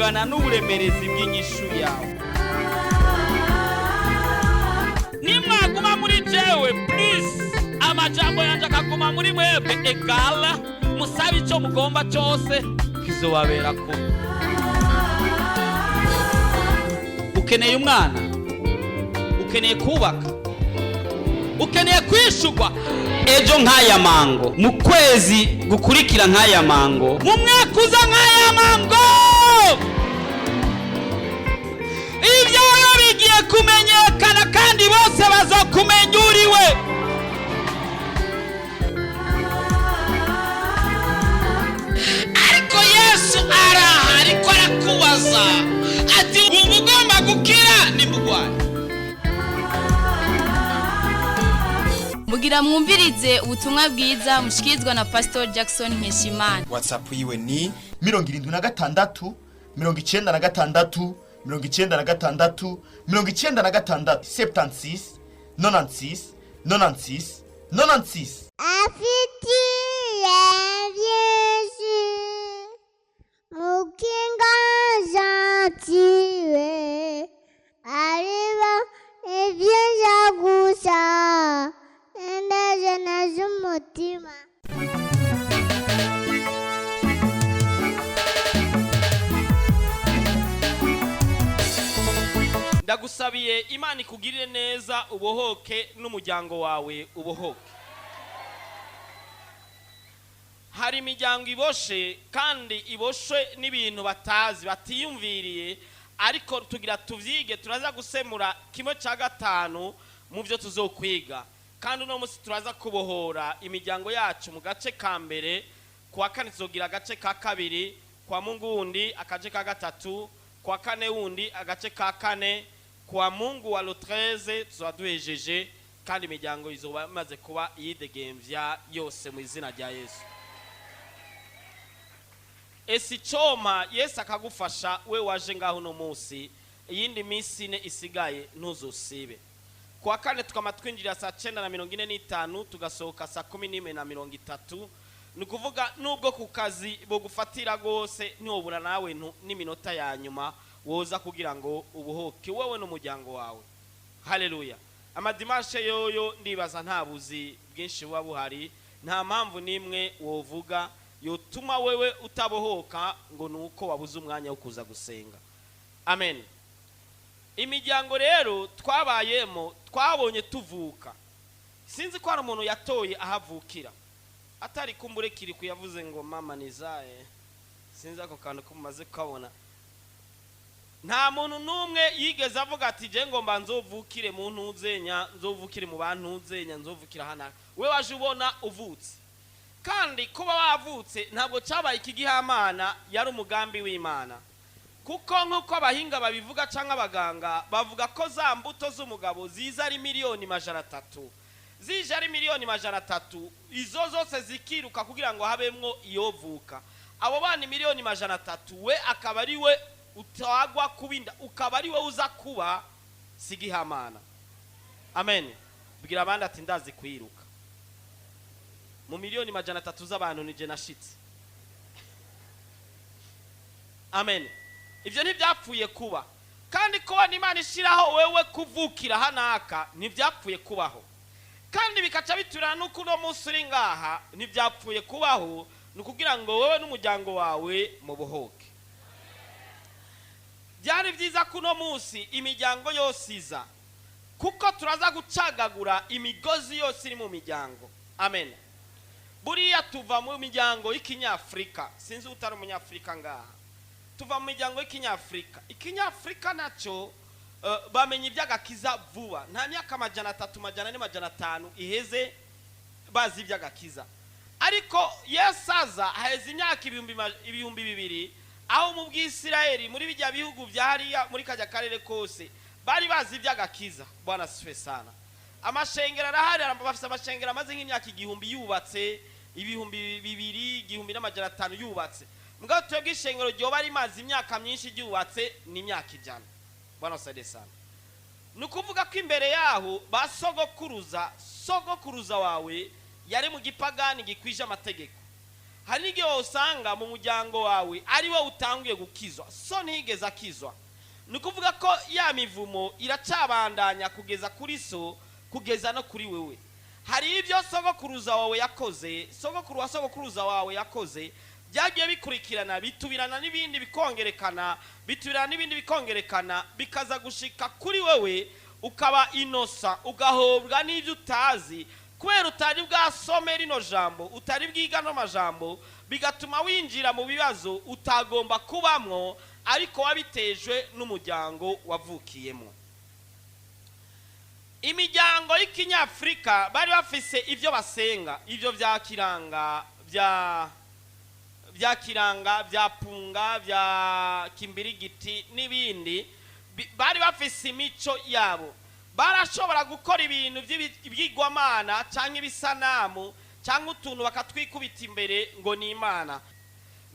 Bungana n'uburemerezi bw'inyishu yawe. Nimwaguma muri jewe plus amajambo yanje akaguma muri mwebwe, égale musabe icyo mugomba cyose, kizobabera ko. Ukeneye umwana, ukeneye kubaka, ukeneye kwishurwa ejo nk'aya mango, mu kwezi gukurikira nk'aya mango, mu mwaka uza nk'aya mango. Ibyawe bigiye kumenyekana kandi bose bazokumenya uriwe. Ariko Yesu araha, ariko arakubaza ati: "Wumva ugomba gukira nimugwaye?" Mugira mwumvirize ubutumwa bwiza mushikirizwa na Pastor Jackson Nkeshimana. WhatsApp yiwe ni 76 96 96 96, 76 96 96 96. Afitiye byinshi mukinga gentille, ariba ibyiza gusa indajana z'umutima. Ndagusabiye, Imana ikugirire neza, ubohoke n'umuryango wawe ubohoke. Hari imiryango iboshe kandi iboshwe n'ibintu batazi, batiyumviriye, ariko tugira tuvyige. Turaza gusemura kimwe cya gatanu mu byo tuzokwiga, kandi uno munsi turaza kubohora imiryango yacu mu gace ka mbere. Kuwa kane tuzogira agace ka kabiri, kwa Mungu wundi agace ka gatatu, kwa kane wundi agace ka kane, kwa Mungu wa le 13 tuzoba duhejeje, kandi imiryango izoba imaze kuba iyidegemvya yose mu izina rya Yesu. Ese icoma Yesu akagufasha, we waje ngaho uno munsi, iyindi minsi 4 isigaye ntuzosibe. Kuwa kane tukama twinjira saa 9:45, tugasohoka saa 11:30. Ni ukuvuga nubwo ku kazi bugufatira rwose, ntiwobura nawe n'iminota ya nyuma woza kugira ngo ubuhoke wowe n'umuryango wawe. Haleluya! Amadimashe yoyo ndibaza nta buzi bwinshi buba buhari, nta mpamvu n'imwe wovuga yotuma wewe utabohoka ngo ni uko wabuze umwanya wo kuza gusenga. Amen. Imiryango rero twabayemo, twabonye tuvuka, sinzi ko hari umuntu yatoye aho avukira, atari kumbure kiriku yavuze ngo mama nizaye. Sinzi ako kantu ko mumaze kukabona. Nta muntu n'umwe yigeze avuga ati: "Je ngomba nzovukire mu ntuzenya, nzovukire mu bantuzenya, nzovukira hano." We waje ubona uvutse, kandi kuba wavutse ntabwo cyabaye ikigihamana, yari umugambi w'Imana, kuko nk'uko abahinga babivuga cyangwa abaganga bavuga ko za mbuto z'umugabo ziza ari 300 miliyoni, zije ari 300 miliyoni, izo zose zikiruka kugira ngo habemwo iyovuka. Abo bana 300 miliyoni, we akaba ari we utagwa kubinda, ukaba ari we uza kuba sigihamana. Amen. Bwira abandi ati: "Ndazi kwiruka mu 300 miliyoni z'abantu, nije nashitse." Amen. Ibyo ntibyapfuye kuba, kandi kubona Imana ishyiraho wewe kuvukira hanaka ntibyapfuye kubaho, kandi bikaca biturana n'uko uno munsi uri ngaha ntibyapfuye kubaho, ni ukugira ngo wowe n'umuryango wawe mubohoke. Byari byiza ko uno munsi imiryango yose iza, kuko turaza gucagagura imigozi yose iri mu miryango. Amen. Buriya tuva mu miryango y'ikinyafurika, sinzi utari umunyafurika ngaha. Tuva mu miryango y'ikinyafurika. Ikinyafurika nacyo bamenya iby'agakiza vuba, nta myaka 300, 400, 500 iheze bazi iby'agakiza. Ariko Yesu aza haheze imyaka 2000, aho mu Bwisirayeli, muri bijya bihugu bya hariya muri kajya karere kose, bari bazi iby'agakiza. Bwana asifiwe sana. Amashengero arahari, bafite amashengero amaze nk'imyaka 1000 yubatse, 2000, 1500 yubatse. Mugabo twebwe ishengero ryoba rimaze imyaka myinshi ryubatse ni imyaka 100. Bwana asifiwe sana. Ni ukuvuga ko imbere yaho ba sogokuruza, sogokuruza wawe yari mu gipagani gikwije amategeko. Hari n'igihe usanga mu muryango wawe ari wo utanguye gukizwa, so ntiyigeze akizwa. Ni ukuvuga ko ya mivumo iracabandanya kugeza kuri so, kugeza no kuri wewe. Hari ibyo sogokuruza wawe yakoze, sogokuru wa sogokuruza wawe yakoze, byagiye bikurikirana, bitubirana n'ibindi bikongerekana, bitubirana n'ibindi bikongerekana, bikaza gushika kuri wewe, ukaba inosa, ugahobwa n'ibyo utazi kubera utari bwasome rino jambo, utari bwiga no majambo, bigatuma winjira mu bibazo utagomba kubamwo, ariko wabitejwe n'umuryango wavukiyemo. Imiryango y'ikinyafurika bari bafise ibyo basenga, ibyo bya kiranga, bya kiranga, bya punga, bya kimbirigiti n'ibindi. Bari bafise imico yabo, barashobora gukora ibintu by'ibigwamana cyangwa ibisanamu cyangwa utuntu bakatwikubita imbere ngo ni imana.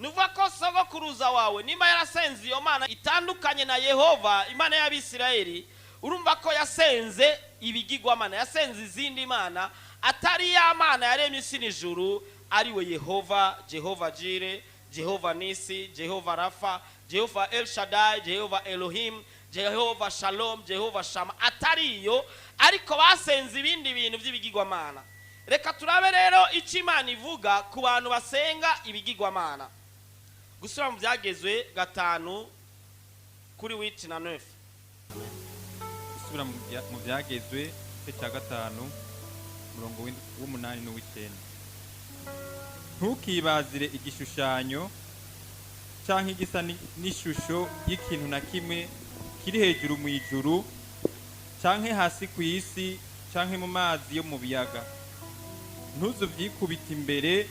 Nuvuga ko sogokuruza wawe nimba yarasenze iyo mana itandukanye na Yehova Imana y'Abisirayeli, urumva ko yasenze ibigirwamana, yasenze izindi mana atari ya mana yaremye isi n'ijuru, ariwe Yehova, Jehova Jire, Jehova Nisi, Jehova Rafa, Jehova El Shaddai, Jehova Elohim, Jehova Shalom, Jehova Shama, atari iyo, ariko basenze ibindi bintu by'ibigirwamana. Reka turabe rero icyo Imana ivuga ku bantu basenga ibigirwamana. Gusubira mu Byagezwe 5 kuri 8 na 9. Gusubira mu Byagezwe igice cya 5, umurongo w'8 n'uw'icenda. Ntukibazire igishushanyo canke igisa n'ishusho y'ikintu na kimwe kiri hejuru mu ijuru, canke hasi ku isi, canke mu mazi yo mu biyaga. Ntuzuvyikubite imbere,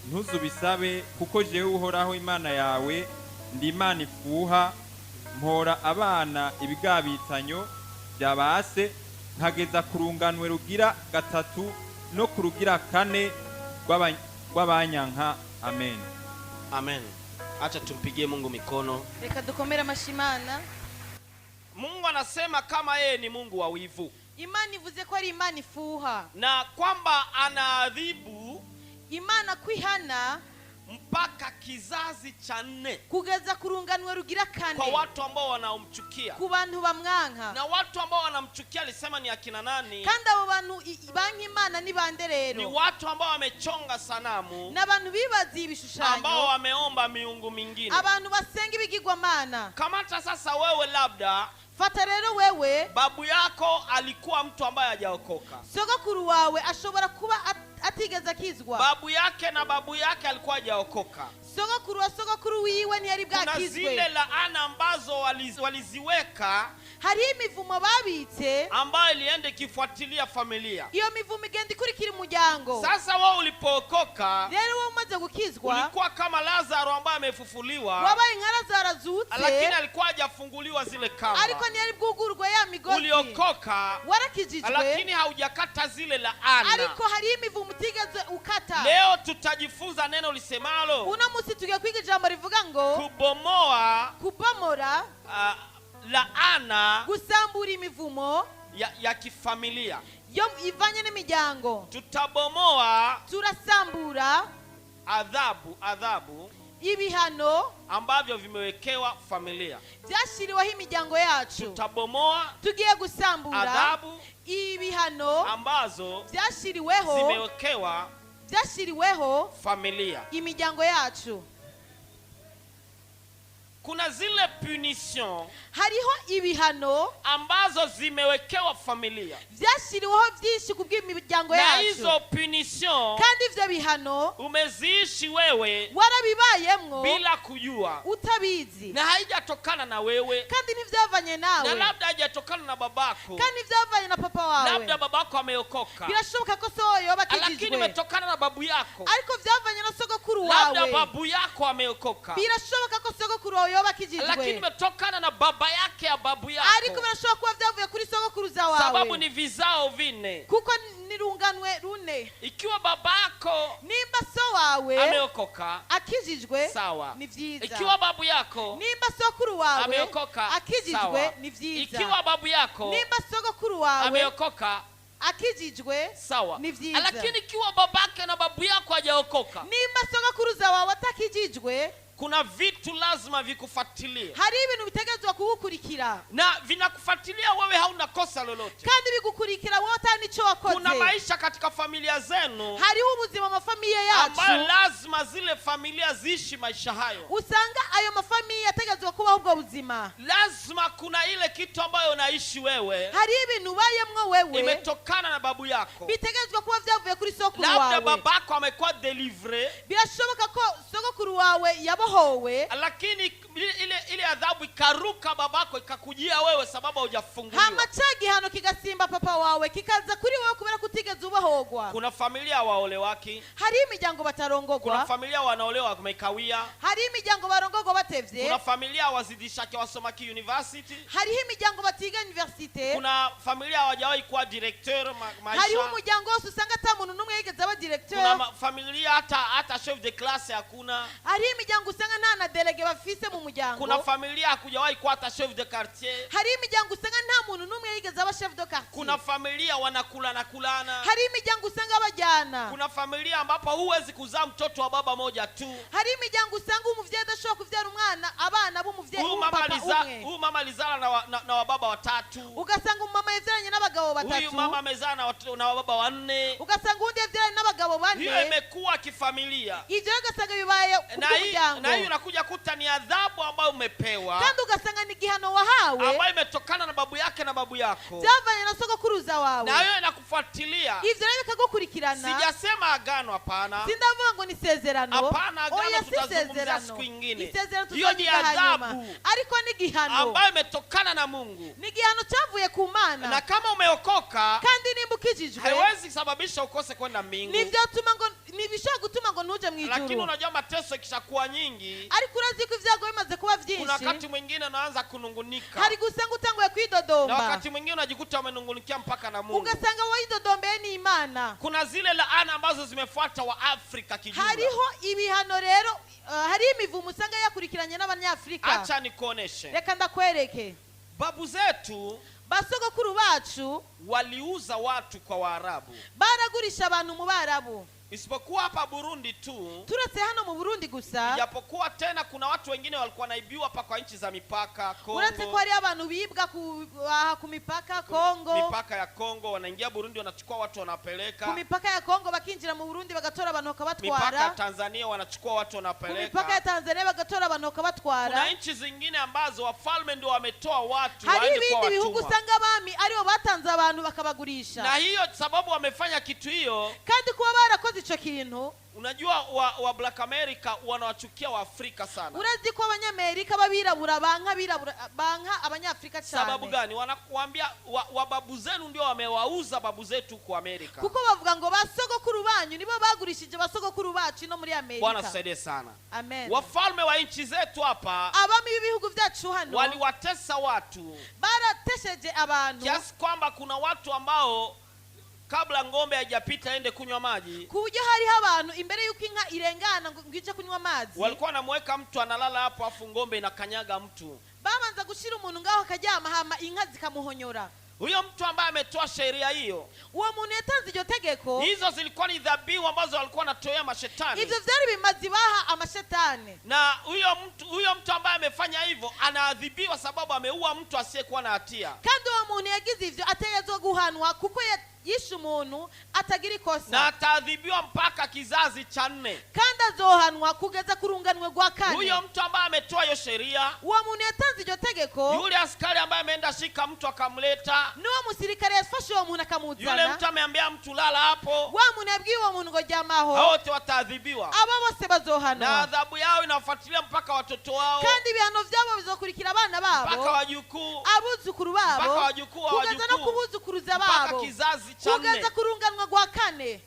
ntuzubisabe, kuko jewe Uhoraho Imana yawe ndi Imana ifuha, mpora abana ibigabitanyo bya base, nkageza ku runganwe rugira gatatu no ku rugira kane rw'abanyanka. Amen. Amen. Acha tumpigie Mungu mikono. Reka dukomere amashyi Imana. Mungu anasema kama yeye ni Mungu wa wivu Imana ivuze ko ari Imana ifuha, na kwamba anaadhibu Imana kwihana mpaka kizazi cha nne kugeza ku runganwe rugira kwa kane watu ambao wanaomchukia. ku bantu bamwanka. Na watu ambao wanamchukia alisema ni akina nani? Kandi abo bantu banka Imana ni bande Ni rero? watu ambao wamechonga sanamu, Ni abantu bibaziye ibishushanyo, ambao wameomba miungu mingine. abantu basenga ibigirwamana. Kamata sasa wewe, labda Fata rero wewe, babu yako alikuwa mtu ambaye hajaokoka. Sogokuru wawe ashobora kuba atigeze akizwa. Babu yake na babu yake alikuwa hajaokoka. Sogokuru wa sogokuru wiwe ntiyari Kuna bwakizwe. zile laana ambazo waliziweka Hariho imivumo babitse ambayo ilienda ikifuatilia familia. iyo mivumo igenda ikurikira umuryango. Sasa wewe ulipookoka, Rero wowe umaze gukizwa, ulikuwa kama Lazaro ambaye amefufuliwa, wabaye nka Lazaro azutse, lakini alikuwa hajafunguliwa zile kamba. ariko ntiyari bwugurwe ya migozi. Uliokoka, Warakijijwe, lakini haujakata zile laana. ariko hariho imivumo utigeze ukata. Leo tutajifunza neno lisemalo Uno munsi tugiye kwiga ijambo rivuga ngo kubomoa kubomora laana gusambura imivumo ya kifamilia. yo ivanye n'imiryango. Tutabomoa Turasambura adhabu ibihano ambavyo vimewekewa familia. byashyiriweho imiryango yacu. Tutabomoa Tugiye gusambura adhabu ibihano ambazo byashyiriweho zimewekewa byashyiriweho familia. imiryango yacu. Kuna zile punition Hariho ibihano ambazo zimewekewa familia, byashyiriweho byinshi ku bw'imiryango na yacu, hizo punition kandi ibyo bihano umeziishi wewe warabibayemwo bila kujua, utabizi, na haijatokana na wewe, kandi ntibyavanye na nawe, labda haijatokana na babako, kandi ntibyavanye na papa wawe. labda babako ameokoka, Birashoboka ko so wawe yoba lakini akijijwe, imetokana na babu yako, ariko byavanye na sogokuru labda wawe. babu yako ameokoka, Birashoboka ko sogokuru wawe yoba lakini akijijwe, imetokana na baba yake ya babu ariko yako, birashobora kuba byavuye kuri sogokuruza sababu wawe, ni vizao vinne. kuko nirunganwe rune. Ikiwa babako Nimba so wawe ameokoka, akijijwe, sawa. ni vyiza. Ikiwa babu yako Nimba sokuru wawe ameokoka, akijijwe, sawa. ni vyiza. Ikiwa babu yako Nimba sogokuru wawe ameokoka, Akijijwe Sawa, ni vyiza. Lakini ikiwa babake na babu yako hajaokoka, Nimba sogokuruza wawe atakijijwe, kuna vitu lazima vikufuatilie, hari ibintu bitegerezwa kugukurikira, na vinakufuatilia wewe hauna kosa lolote. Kandi bigukurikira wowe ata n'ico Kuna wakoze. maisha katika familia zenu Hariho ubuzima mu mafamiye ambayo yacu lazima zile familia ziishi maisha hayo. Usanga ayo mafamiye ategerezwa kubaho ubwo buzima. Lazima kuna ile kitu ambayo unaishi wewe Hariho ibintu ubayemwo wewe imetokana na babu yako. Bitegerezwa kuba vyavuye kuri sokuru Labda wawe. babako amekuwa délivré, Birashoboka ko sogokuru wawe yabohowe, lakini ile adhabu ikaruka babako ikakujia wewe sababu haujafunguliwa. Hama ca gihano kigasimba papa wawe kikaza kuri wowe kubera ko utigeze ubohogwa. Kuna familia waolewaki, Hariho imiryango kuna batarongogwa, familia wanaolewa wamekawia, hariho imiryango barongogwa batevye, kuna familia wazidishake wasomaki university, hariho imiryango batiga université, kuna familia hawajawahi kuwa directeur hariho maisha, umuryango wose usanga ata muntu n'umwe yigeze aba kuna directeur, familia hata chef de classe hakuna, hariho imiryango usanga nta na délégué bafise mu muryango, kuna familia hakujawahi kuwa hata chef de quartier, hariho imiryango usanga nta muntu n'umwe yigeze aba chef de quartier, kuna familia wanakulana kulana, hariho imiryango usanga bajyana, kuna familia ambapo huwezi kuzaa mtoto wa baba moja tu. Hariho imiryango usanga umuvyeyi adashobora kuvyara umwana abana b'umuvyeyi Huyu mama w'umupapa umwe, huyu mama alizala na wababa watatu, ugasanga umumama yavyaranye n'abagabo huyu batatu, mama amezaa na wababa wanne. Ugasanga uwundi yavyaranye n'abagabo bane. Hiyo imekuwa kifamilia, Ivyo rero ugasanga bibaye na hii kubw'umuryango, na hii unakuja kuta ni adhabu ambayo umepewa, kandi ugasanga ni igihano wahawe ambayo imetokana na babu yake na babu yako, byavanye na sogokuruza wawe, na hiyo inakufuatilia. Ivyo rero bikagukurikirana. Sijasema agano, hapana. Sindavuga ngo ni isezerano. Hapana, agano Oya, si tutazungumzia isezerano. siku ingine. Isezerano Hiyo ni tuzogiga hanyuma, adhabu ariko ni igihano ambayo imetokana na Mungu, ni igihano cyavuye ku Mana, na kama umeokoka kandi nimba ukijijwe haiwezi sababisha ukose kwenda mbingu. Ntivyotuma ngo ntibishobora gutuma ngo ntuje mu Lakini ijuru. unajua mateso ikishakuwa nyingi, Ariko urazi ko ibyago bimaze kuba kuna byinshi, wakati mwingine unaanza kunungunika, hari gusanga utanguye na kwidodomba, wakati mwingine unajikuta umenungunikia mpaka na Mungu. Ugasanga widodombeye n'Imana. Kuna zile laana ambazo zimefuata wa Afrika kijumla. Hariho ibihano rero hariho imivumo usanga yakurikiranye n'abanyafurika. Acha nikuoneshe, Reka ndakwereke. Babu zetu Basogokuru bacu waliuza watu kwa Waarabu, baragurisha abantu mu Barabu, isipokuwa hapa Burundi tu, turetse hano mu Burundi gusa, ijapokuwa tena kuna watu wengine walikuwa naibiwa hapa kwa nchi za mipaka uretse ko Kongo, hariho abantu bibwa ku, aha ku mipaka Kongo, mipaka ya Kongo, wanaingia Burundi wanachukua watu ku wanapeleka, mipaka ya Kongo bakinjira mu Burundi bagatora abantu mipaka ya bakabatwara, Tanzania wanachukua watu ku mipaka ya wanapeleka. Tanzania bagatora abantu bakabatwara. Kuna nchi zingine ambazo wafalme ndio wametoa watu Hari waende kuwa ibindi bihugu watumwa, usanga abami aribo batanze abantu bakabagurisha, na hiyo sababu wamefanya kitu hiyo. Kandi kuba barakoze ico kintu, Unajua wa Black America wanawachukia Waafrika sana. Urazi ko abanyamerika b'abirabura banka abirabura banka abanyafurika Sababu cyane. gani? Wanakuambia wa babu zenu ndio wamewauza babu zetu huko Amerika. Kuko bavuga ngo basogokuru banyu nibo bagurishije basogokuru bacu no muri Bwana Amerika. tusaidie sana. Amen. Wafalme wa nchi zetu hapa Abami b'ibihugu byacu hano waliwatesa watu baratesheje abantu kiasi kwamba kuna watu ambao kabla ng'ombe haijapita aende kunywa maji, ku buryo hariho abantu imbere y'uko inka irengana ngo ngo ije kunywa amazi, walikuwa wanamweka mtu analala hapo, afu ng'ombe inakanyaga mtu. Babanza gushira umuntu ngaho akaryama hama inka zikamuhonyora. Huyo mtu ambaye ametoa sheria hiyo, Uwo muntu yatanze iryo tegeko, hizo zilikuwa ni dhabihu ambazo walikuwa wanatolea mashetani. Ivyo vyari bimazi baha amashetani. Na huyo mtu ambaye amefanya hivyo anaadhibiwa sababu ameua mtu asiyekuwa na hatia, Kandi uwo muntu yagize ivyo ategerezwa guhanwa kuko yishe umuntu atagira na ikosa, ataadhibiwa mpaka kizazi cha nne. Kandi azohanwa kugeza ku runganwe rwa kane. Huyo mtu ambaye ametoa hiyo sheria, Uwo muntu yatanze iryo tegeko, yule askari ambaye ameenda shika mtu akamleta, n'uwo musirikare yafashe uwo muntu yule akamuzana, mtu ameambia mtu lala hapo, wa muntu yabwiye uwo muntu ngo ryamaho, wote wataadhibiwa, abo bose na bazohanwa, adhabu yao inawafuatilia mpaka watoto wao, kandi ibihano byabo bizokurikira abana mpaka babo, wajukuu, abuzukuru babo, mpaka wajukuu wa kugeza no wajukuu, kubuzukuruza mpaka babo, kizazi cha nne. Kugeza kurunganwa rwa kane.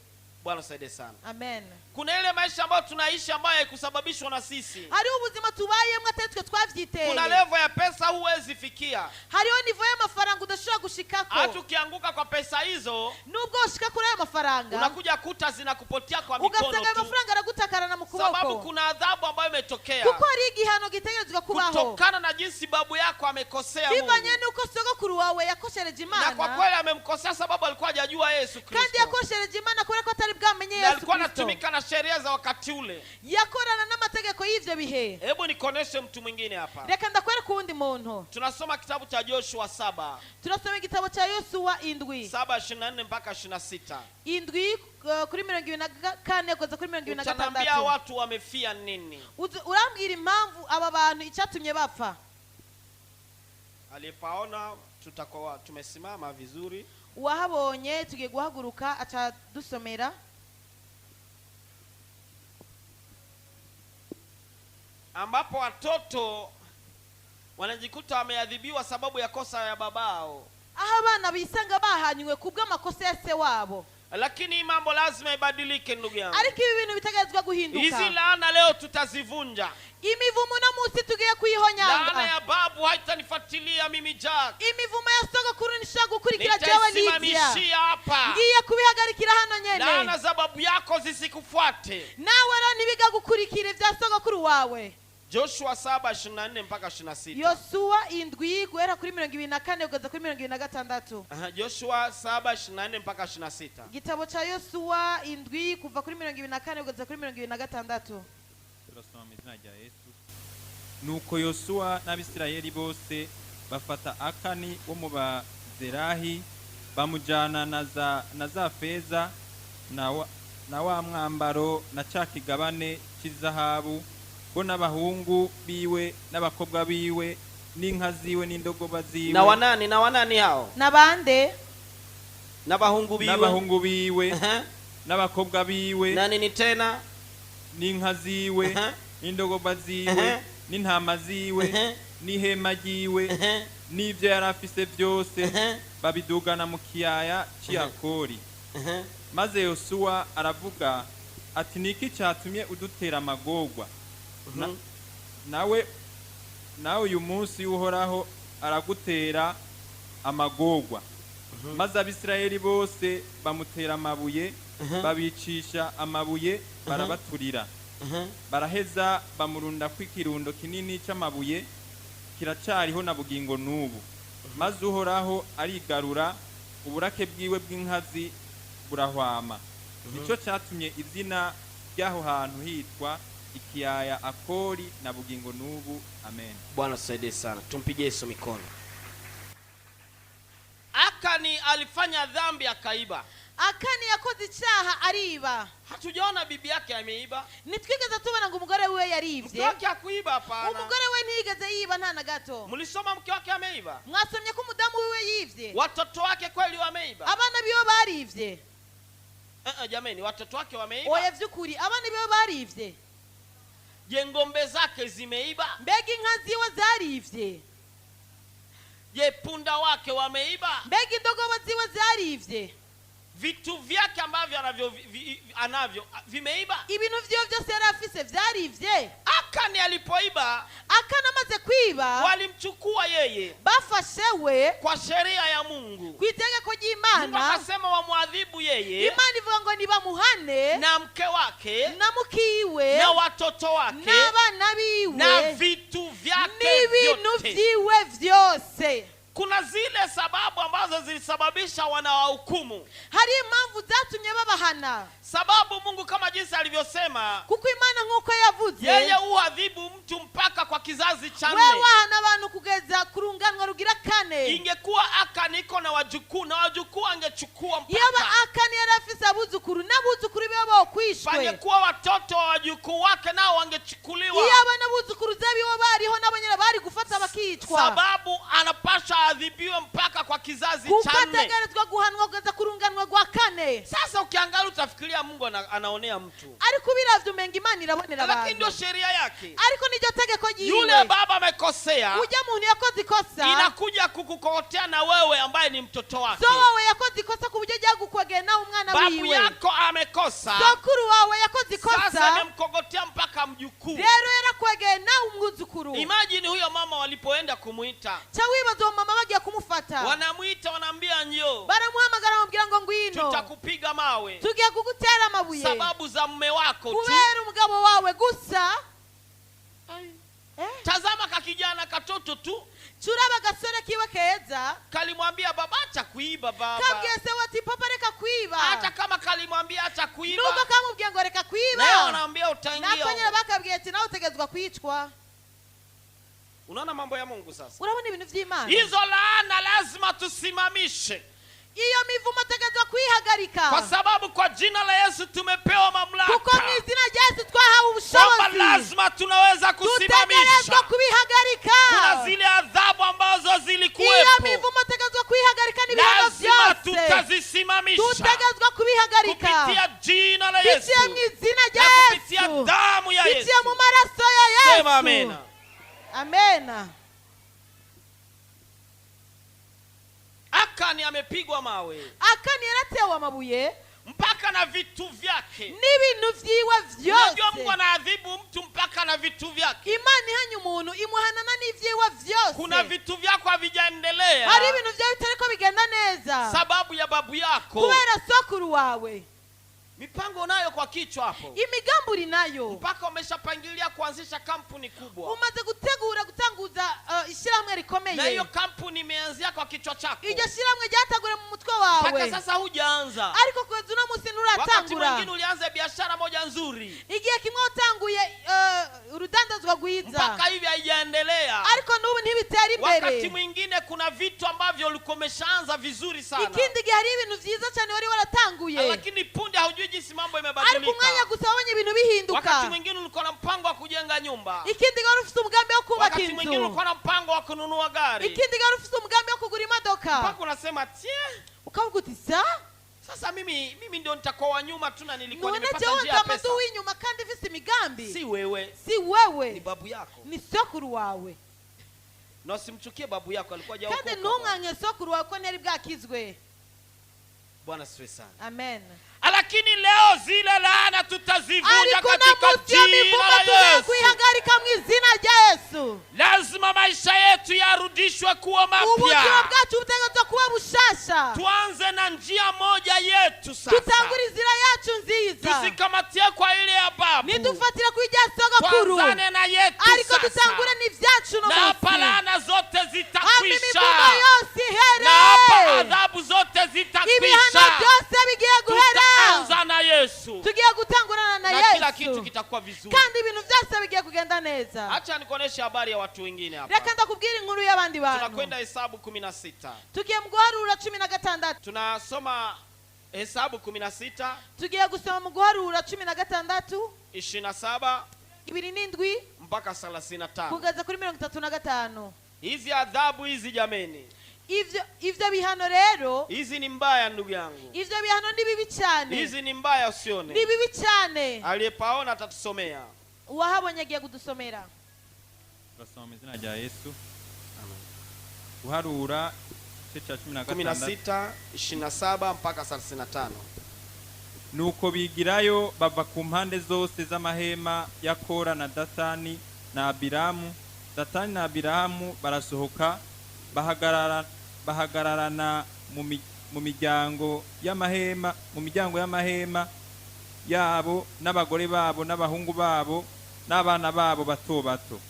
Bwana saidie sana. Amen. Kuna ile maisha ambayo tunaishi ambayo haikusababishwa na sisi. Hariho ubuzima tubayemo atari twe twavyiteye. Kuna level ya pesa huwezi fikia, Hariho niveau y'amafaranga udashobora gushikako, hata ukianguka kwa pesa hizo nubwo ushika kuri ayo mafaranga, unakuja kuta zinakupotea kwa mikono ugasanga ayo tu, mafaranga aragutakarana mu sababu kuboko, kuna adhabu ambayo imetokea kuko hari igihano gitegerezwa kubaho kutokana na jinsi babu yako amekosea Mungu. bivanye n'uko sogokuru wawe yakosheje. yakoshereje Na kwa Imana kweli amemkosea sababu alikuwa hajajua Yesu kandi Kristo yakoshereje Imana kubera ko atari bwamenye na Yesu alikuwa Kristo anatumika na sheria za wakati ule. Yakorana n'amategeko y'ivyo bihe. Hebu nikoneshe mtu mwingine hapa. Reka ndakwereka uwundi muntu. Tunasoma kitabu cha Joshua 7 Turasoma igitabo cya Yosuwa 7 7:24 mpaka 26. 7 kuri 24 kugeza kuri Utaniambia 26. watu wamefia nini? Urambwira impamvu aba bantu icyatumye bapfa. Alipaona tutakuwa tumesimama vizuri. Uwahabonye tugiye guhaguruka aca dusomera. Ambapo watoto wanajikuta wameadhibiwa sababu ya kosa ya babao. Aho abana bisanga bahanywe kubw'amakosa ya se wabo. Lakini hii mambo lazima ibadilike ndugu yangu. Ariko ibi bintu bitegerezwa guhinduka. Hizi laana leo tutazivunja. Imivumo no munsi tugiye Laana kuyihonyanga. ya babu haitanifuatilia mimi Jack. Imivumo ya sogokuru ntishobora gukurikira jewe Lydia. Nitaisimamishia hapa. Ngiye kubihagarikira hano nyene. Laana za babu yako zisikufuate. Nawe rero ntibigagukurikire ibya sogokuru wawe. Joshua 7:24 mpaka 26. Yosuwa 7 guhera kuri 24 kugeza kuri 26. Aha, Joshua 7:24 mpaka 26. Igitabo cya Yosuwa 7 kuva kuri 24 kugeza kuri 26. Turasoma mu izina rya Yesu. Nuko Yosuwa n'Abisirayeli bose bafata Akani wo mu Bazerahi bamujyana na za feza na wa mwambaro na ca kigabane cy'izahabu bo n'abahungu biwe n'abakobwa biwe n'inka ziwe n'indogoba ziwe. Na wanani na wanani hao? Na bande? N'abahungu biwe. N'abahungu biwe Aha. n'abakobwa biwe Na nini tena? N'inka ziwe Aha. n'indogoba ziwe Aha. n'intama ziwe Aha. n'ihema ryiwe Aha. n'ibyo yari afise byose Aha. babidugana mu kiyaya cy'Iyakori. Aha. Maze Yosuwa aravuga ati niki cyatumye udutera amagorwa? Nawe uyu munsi Uhoraho aragutera amagorwa. Maze Abisirayeli bose bamutera amabuye babicisha amabuye barabaturira baraheza bamurunda kw'ikirundo kinini cy'amabuye kiracariho na bugingo n'ubu. Maze Uhoraho arigarura uburake bwiwe bw'inkazi burahwama. Nicyo cyatumye izina ry'aho hantu hitwa ikiyaya Akori na bugingo n'ubu. Amen. Bwana tusaidie sana. Tumpigie Yesu mikono. Akani alifanya dhambi akaiba. Akani yakoze icyaha ariba. Hatujaona bibi yake ameiba. Ntitwigeze tubona ngo umugore wiwe Mke yaribye. wake hakuiba, hapana. Umugore we ntiyigeze yiba nta na gato. Mlisoma mke wake ameiba? Mwasomye ko umudamu wiwe yivye? Watoto wake kweli wameiba? Abana biwe barivye? Jameni, watoto wake wameiba? Oya vy'ukuri abana biwe barivye? Je, ng'ombe zake zimeiba? Mbega inka ziwe zarivye? Je, punda wake wameiba? Mbega indogobe ziwe zarivye? Vitu vyake ambavyo anavyo vimeiba? Ibintu vyiwe byose yari afise vyarivye? Akani alipoiba, Akani amaze kwiba, walimchukua yeye bafashe we kwa sheria ya Mungu. ku itegeko Mungu ry'Imana. akasema wamwadhibu yeye Imana ivuga ngo nibamuhane na mke wake na mukiwe na watoto wake n'abana biwe na vitu vyake n'ibintu vyote. vyiwe vyose. Kuna zile sababu ambazo zilisababisha wanawahukumu. Hari impamvu zatumye babahana. Sababu Mungu kama jinsi alivyosema, Kuko Imana nk'uko yavuze, yeye huadhibu mtu mpaka kwa kizazi cha we nne. wahana abantu kugeza ku runganwa rugira kane. Ingekuwa Akani iko na wajukuu na wajukuu angechukua Yaba mpaka Akani yari afise abuzukuru n'abuzukuru biwe bokwishwe, pangekuwa watoto wa wajukuu wake nao wangechukuliwa. Iyaba n'abuzukuruza biwe bariho nabo nyene bari gufata bakicwa. Sababu anapasha adhibiwe mpaka kwa kizazi Kuko cha nne. ategerezwa guhanwa kugeza ku runganwa rwa kane. Sasa ukiangalia utafikiria Mungu anaonea mtu, Ariko ubiravye umenga Imana irabonera lakini ndio abantu, sheria yake. ariko niryo tegeko Yule ryiwe. baba amekosea, Ujya muntu yakoze ikosa, inakuja kukukotea na wewe ambaye ni mtoto wake. So wawe yakoze ikosa ku buryo ryagukwegeye nawe umwana Babu wiwe. yako amekosa, Sokuru wawe yakoze sasa ikosa, amemkogotea mpaka mjukuu. Rero yarakwegeye nawe umwuzukuru. Imagine huyo mama walipoenda kumuita, Ca wibaza uwo mama bagiye kumufata, wanamuita wanaambia njoo, baramuhamagara bamubwira ngo ngwino, tutakupiga mawe tugiye kugutera amabuye sababu za mume wako tu. Kubera umugabo wawe gusa. Tazama kakijana katoto tu, Curaba agasore kiwe keza. Kalimwambia, baba, acha kuiba baba. Kabwiye se wati papa reka kwiba. Hata kama kalimwambia acha kuiba, nubwo kamubwiye ngo reka kwiba, naye wanaambia utaingia. Nako nyine bakabwiye ati nawe utegerezwa kwicwa. Unaona mambo ya Mungu sasa. Urabona ibintu by'Imana. Hizo laana lazima tusimamishe, iyo mivumo utegerezwa kwihagarika, kwa sababu kwa jina la Yesu tumepewa mamlaka kuko mu izina rya Yesu twahawe kwamba ubushobozi lazima tunaweza dutegerezwa kusimamisha. kubihagarika. Kuna zile adhabu ambazo Iyo zilikuwepo, mivumo utegerezwa kuyihagarika n'ibihano lazima byose tutazisimamisha dutegerezwa kubihagarika kupitia jina la Yesu biciye mu izina rya na kupitia Yesu, damu ya biciye Yesu. mu maraso ya Sema Yesu. amena. Amena. Akani amepigwa mawe Akani yaratewe amabuye mpaka na vitu vyake. N'ibintu vyiwe Unajua Mungu vyose. anaadhibu mtu mpaka na vitu vyake. Imana ihanye umuntu imuhanana n'ivyiwe Kuna vyose. vitu vyako havijaendelea Hari ibintu vyawe bitariko bigenda neza sababu ya babu yako. kubera sokuru wawe. Mipango unayo kwa kichwa hapo, Imigambi uri nayo, mpaka umeshapangilia kuanzisha kampuni kubwa, umaze gutegura gutanguza ishyirahamwe na rikomeye. hiyo kampuni imeanzia kwa kichwa chako, Iryo shyirahamwe ryatanguriye mu mutwe mpaka wawe, sasa hujaanza. Ariko kugeza uno munsi Wakati nturatangura. mwingine ulianza biashara moja nzuri, Igihe kimwe utanguye urudandazwa rwiza, mpaka hivi haijaendelea. Ariko n'ubu ntibitera Wakati imbere. mwingine kuna vitu ambavyo ulikuwa umeshaanza vizuri sana, Ikindi gihe hari ibintu byiza cyane wari waratanguye, lakini punde haujui jinsi mambo ariko imebadilika. umwanya gusa wabonye ibintu bihinduka. Wakati mwingine ulikuwa na mpango wa kujenga nyumba, Ikindi gihe wari ufite umugambi wo kubaka wakati mwingine inzu, ulikuwa na mpango wa kununua gari, ikindi gihe wari ufite umugambi wo kugura imodoka, mpaka unasema tie, ukavuga uti sa sasa mimi ndio nitakuwa wa nyuma tu na nilikuwa none nimepata jewe njia ya nzama pesa. ndi uw'inyuma kandi mfise imigambi. Si wewe, Si ni wewe, babu yako. Ni sokuru wawe. Na usimchukie babu yako, alikuwa Kandi hajaokoka. ntumwanke sokuru wawe ko ntiyari bwakizwe. Bwana siwe sana. Amen. Lakini leo zile laana tutazivunja Ariko uno katika munsi iyo jina mivumo la tugiye Yesu. kuyihagarika mu izina rya Yesu. Lazima maisha yetu yarudishwe kuwa Ubuzima mapya. bwacu butegerezwa kuba bushasha. Tuanze na njia moja yetu sasa, Tutangure inzira yacu nziza, tusikamatie kwa ile ya babu, ntidufatire kuri rya sogokuru, tuanzane na yetu ariko sasa. dutangure n'ibyacu uno Na hapa munsi. laana zote Hama zitakwisha, imivumo yose na hapa ihere, adhabu zote ibihano zitakwisha. byose bigiye guhera. Tutaanza na Yesu Tugiye gutangurana na na kila kitu Yesu, kitakuwa vizuri. kandi ibintu byose bigiye kugenda neza. Acha nikuoneshe habari ya watu wengine hapa. Reka ndakubwira inkuru y'abandi bantu. Tunakwenda Hesabu 16. Tugiye mu guharura 16. Tunasoma Hesabu 16 Tugiye gusoma mu guharura 16 27 27 mpaka 35. Kugeza kuri 35. Hizi adhabu hizi jameni, Ivyo bihano rero, hizi ni mbaya ndugu yangu, ivyo bihano ni bibi cyane, hizi ni mbaya, ni usione. bibi cyane. Aliyepaona atatusomea. Uwahabonye agiye kudusomera. Turasoma mu izina rya Yesu. Guharura igice cya 16. 16 27 mpaka 35. Nuko bigirayo bava ku mpande zose z'amahema ya Kora na Datani na Abiramu. Datani na Abiramu barasohoka bahagararana mu miryango y'amahema yabo n'abagore babo n'abahungu babo n'abana babo bato bato.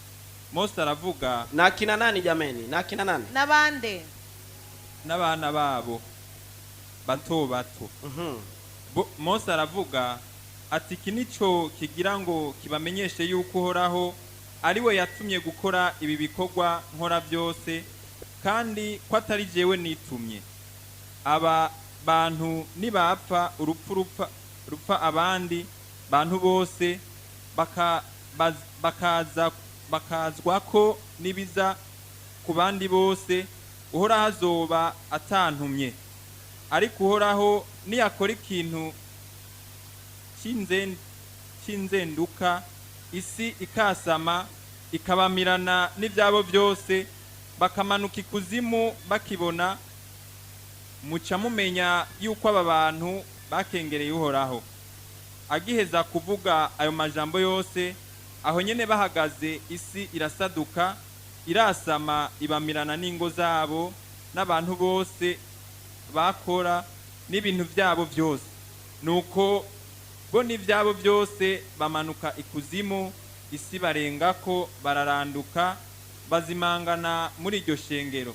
Mose aravuga. Na akina nani jameni? Na akina nani? N'abande? N'abana babo bato bato. Mose aravuga ati iki nico kigira ngo kibamenyeshe yuko Uhoraho ari we yatumye gukora ibi bikorwa nkora byose, kandi ko atari jewe nitumye. Aba bantu nibapfa urupfu rupfa abandi bantu bose, bakaza bakazwako n'ibiza ku bandi bose, Uhoraho azoba atantumye. Ariko Uhoraho niyakora ikintu c'inzenduka, isi ikasama ikabamirana n'ibyabo byose, bakamanuka ikuzimu bakibona, muca mumenya yuko aba bantu bakengereye Uhoraho. Agiheza kuvuga ayo majambo yose, aho nyene bahagaze isi irasaduka irasama ibamirana n'ingo zabo n'abantu bose bakora n'ibintu byabo byose. Nuko bo n'ibyabo byose bamanuka ikuzimu, isi barengako bararanduka. Bazimangana muri iryo shengero.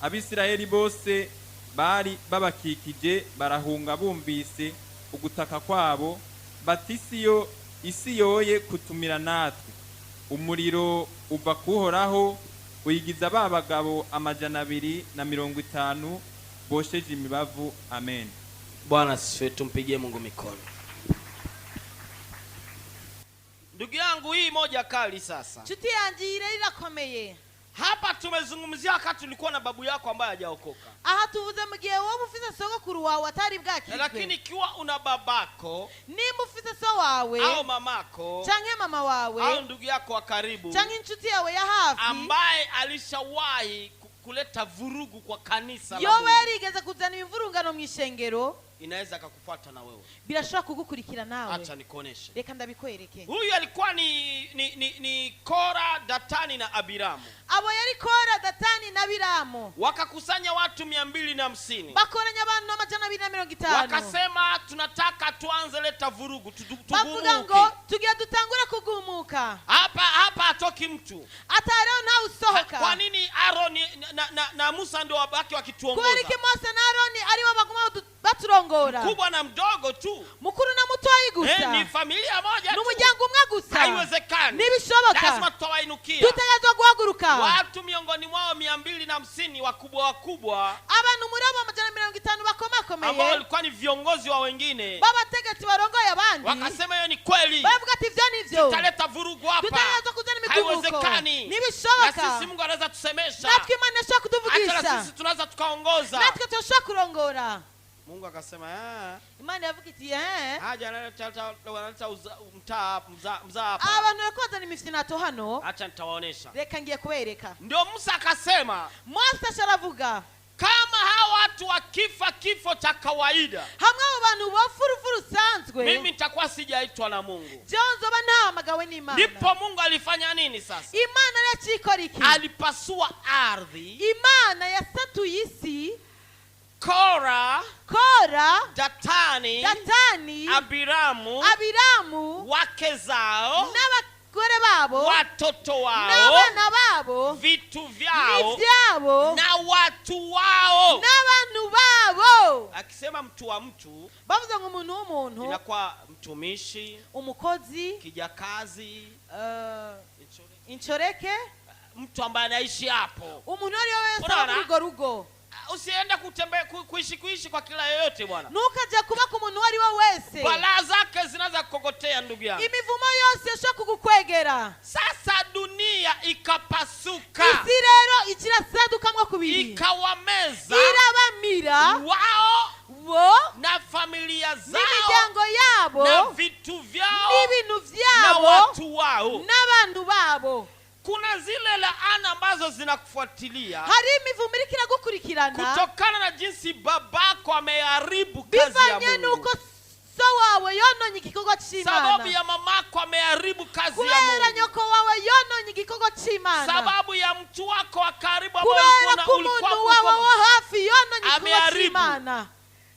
Abisirayeli bose bari babakikije barahunga bumvise ugutaka kwabo, bati: "Isi yo isi yoye kutumira natwe." Umuriro uva kuhoraho uyigiza ba bagabo 250 bosheje imibavu. Amen. Bwana asifiwe, tumpigie Mungu mikono. Ndugu yangu, hii moja kali sasa. Nshuti yanjye, iyi rero irakomeye. Hapa tumezungumzia wakati ulikuwa na babu yako ambaye hajaokoka, Aha tuvuze mu gihe wowe ufise sogokuru wawe atari lakini bwakizwe. ikiwa una babako Nimba ufise so wawe au mamako canke mama wawe au ndugu yako wa karibu canke inshuti yawe ya hafi ambaye alishawahi kuleta vurugu kwa kanisa la yoba Mungu, yarigeze kuzana imivurungano mu ishengero, inaweza akakufuata na wewe. Birashobora kugukurikira nawe. Acha nikuoneshe. Reka ndabikwereke. Huyu alikuwa ni Kora, Datani na Abiramu. Abo yari Kora, Datani na Biramu. Wakakusanya watu 250. Bakoranya abantu 250. Wakasema, tunataka tuanze leta vurugu, Bavuga ngo tugumuke. Tugira dutangure kugumuka. Hapa hapa hatoki mtu. Ata rero ntawe usohoka. Kwa nini Aaron na Musa ndio wabaki Kubera wakituongoza? iki Mose na Aroni aribo baguma baturongora? Mkubwa na mdogo tu. Mukuru na mutoyi gusa. Ni familia moja Ni tu. umuryango umwe gusa. Haiwezekani. Ntibishoboka. Lazima tutawainukia. Dutegerezwa guhaguruka. Watu miongoni mwao 250 wakubwa wakubwa Abantu muri abo 150 ambao bakomakomeye walikuwa ni viongozi wa wengine b'abategetsi barongoye abandi wakasema, hiyo ni kweli, baravuga ati ivyo nivyo, tutaleta vurugu hapa, dutegerezwa kuzana imigumuko. Haiwezekani. Na Ntibishoboka. sisi Mungu anaweza tusemesha, Natwe Imana ishobora hata na kutuvugisha, sisi tunaweza tukaongoza. Natwe turashobora kurongora. Mungu akasema, "Ah, Imana yavuga iti eh haja wanaleta mtaa mzaa hapa, abantu bariko bazana imifyinato hano, acha nitawaonesha." Reka ngiye kubereka. Ndio Musa akasema, Mose aca aravuga, kama hawa watu wakifa kifo cha kawaida, hamwe abo bantu bopfa urupfu rusanzwe, mimi nitakuwa sijaitwa na Mungu. Jewe nzoba ntahamagawe n'Imana. Ndipo Mungu alifanya nini sasa? Imana rero yaciye iki? Alipasua ardhi. Imana yasatuye isi. Kora, Kora, Datani, Datani, Abiramu, Abiramu, wake zao, n'abagore babo, watoto wao, n'abana babo, vitu vyao n'ibyabo, na watu wao. N'abantu babo. Akisema mtu wa mtu, Bavuze ngo umuntu w'umuntu, inakuwa mtumishi, umukozi, kijakazi, inshoreke, mtu ambaye anaishi hapo. Umuntu uwo ari we wese aba Unaona? muri urwo rugo. Usiende kutembea kuishi kuishi kwa kila yoyote, bwana. Ntukajya kuba ku muntu uwo ari we wese. Balaa zake zinaweza kukokotea, ndugu yangu. Imivumo yose yashobora kugukwegera. Sasa dunia ikapasuka, Isi rero ikirasadukamwo kubiri, ikawameza irabamira wao bo na familia zao n'imiryango yabo na vitu vyao n'ibintu na byabo watu wao. N'abantu babo. Kuna zile laana ambazo zinakufuatilia Hari imivumo iriko iragukurikirana kutokana na jinsi babako ameharibu kazi ya bivanye Mungu, n'uko so wawe yononye igikorwa sababu c'Imana, ya mamako ameharibu kazi ya kubera Mungu, nyoko wawe yononye igikorwa c'Imana, sababu ya mtu wako wa karibu ambaye kubera ko ulikuwa umuntu wawe wo hafi yononye igikorwa Ameharibu. c'Imana.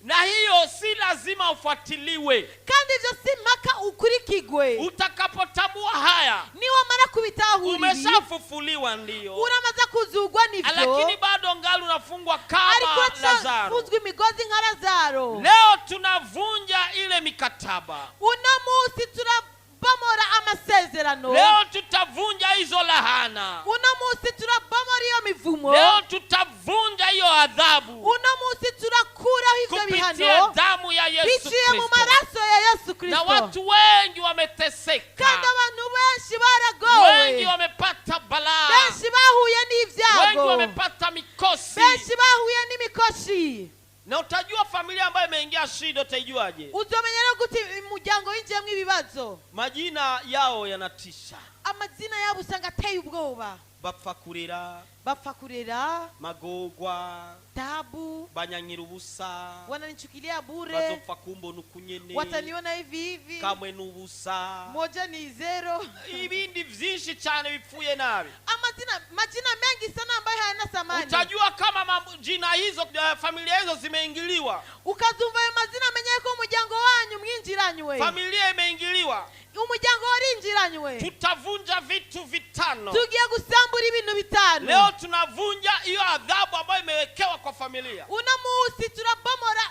Na hiyo si lazima ufuatiliwe. Kandi ivyo si mpaka ukurikigwe. Utakapotambua haya, Niwamara kubitahura ibi, umeshafufuliwa ndio, uramaze kuzugwa nivyo, lakini bado ngali unafungwa ariko kama Lazaro. uracafunzwe imigozi nka Lazaro. Leo tunavunja ile mikataba, Uno munsi turabomora amasezerano. Leo tutavunja hizo lahana, Uno munsi turabomora iyo mivumo. Leo tutavunja hiyo adhabu Uno munsi turakuraho ivyo kupitia bihano damu ya Yesu biciye mu Kristo. maraso ya Yesu Na Kristo. watu wengi wameteseka, Kandi abantu benshi baragowe, wengi wamepata balaa, benshi bahuye wengi n'ibyago, wamepata mikosi. Benshi bahuye n'imikoshi. Na utajua familia ambayo imeingia shida, utaijuaje? Uzomenya rero gute umuryango winjiyemo ibibazo? Majina yao yanatisha. Amazina yabo usanga ateye ubwoba. Bapfa kurera, Bapfa kurera, magogwa, tabu, banyankira ubusa, wananichukilia bure, bazopfa kumbona ukunyene, wataniona hivi hivi, kamwe n'ubusa, moja ni zero, ibindi vyinshi cyane bipfuye nabi. Amazina majina mengi sana ambayo hayana thamani. Utajua kama jina hizo, familia hizo zimeingiliwa. Ukazumva ayo mazina amenye ko umuryango wanyu mwinjiranywe. Familia imeingiliwa. Umuryango warinjiranywe. Tutavunja vitu vitano. Tugiye gusambura ibintu bitanu. Leo tunavunja hiyo adhabu ambayo imewekewa kwa familia. Uno munsi turabomora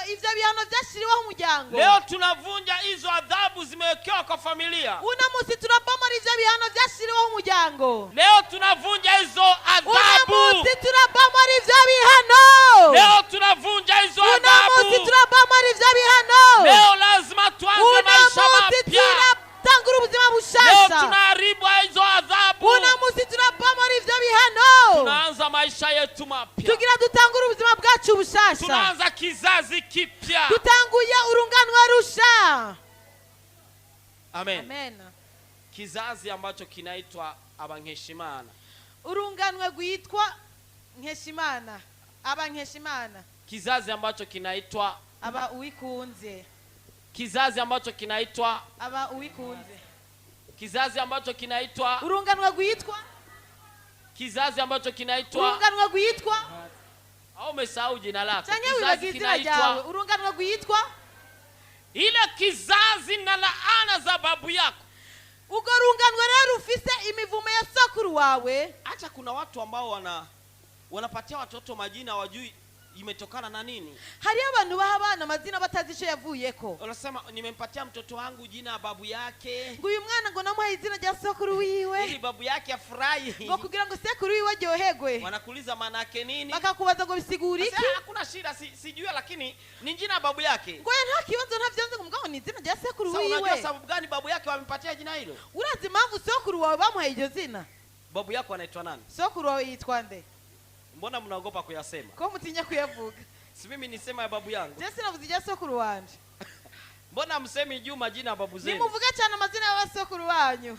ivyo bihano vyashiriweho umuryango. Leo tunavunja hizo adhabu zimewekewa kwa familia. Uno munsi turabomora ivyo bihano vyashiriweho umuryango. Leo tunavunja hizo Uno adhabu. munsi turabomora ivyo bihano. Leo tunavunja hizo Uno munsi adhabu. turabomora ivyo bihano. Leo lazima tuanze Uno maisha munsi mapya. turatangura ubuzima Leo bushasha. tunaharibu hizo adhabu. Uno munsi turabomora ivyo bihano. Tunaanza maisha yetu mapya. Tugira dutangure ubuzima bwacu bushasha. Tunaanza kizazi kipya. Dutanguye urunganwe rusha. Amen. Amen. Kizazi ambacho kinaitwa Abankeshimana. Urunganwe rwitwa Nkeshimana, aba Nkeshimana. Kizazi ambacho kinaitwa Aba Uwikunze. Kizazi ambacho kinaitwa Aba Uwikunze. Kizazi ambacho kinaitwa Urunganwe rwitwa kizazi ambacho kinaitwa urunganwe rwitwa au umesahau jina lako? Canke Kizazi wibagiwe izina ryawe. kinaitwa Urunganwe rwitwa ile kizazi na laana za babu yako. Urwo runganwe rero rufise imivumo ya sokuru wawe. Acha, kuna watu ambao wanapatia watoto majina wajui imetokana na nini. Hariyo abantu baha abana amazina batazi ico yavuyeko. Wanasema nimempatia mtoto wangu jina ya babu yake Ngo uyu mwana ngo namuhaye izina rya sokuru wiwe ili babu yake afurahi. ngo kugira ngo sekuru wiwe aryoherwe. Wanakuuliza maana yake nini? Bakakubaza ngo bisigura iki? Sasa, hakuna shida, sijui lakini ni jina ya babu yake. Ngo oya nta kibazo ntavyo nzi ngo mugabo ni izina rya sekuru Sasa unajua wiwe. sababu gani babu yake wamempatia jina hilo? Urazi impamvu sokuru wawe bamuhaye iryo zina? Babu yako anaitwa nani? Sokuru wawe yitwa nde? Mbona mnaogopa kuyasema? Ko mutinya kuyavuga? Si mimi nisema ya babu yangu. Je sinavuze irya sokuru wanje. Mbona msemi juu majina ya babu zenu? Nimuvuge cyane amazina y'abasokuru banyu.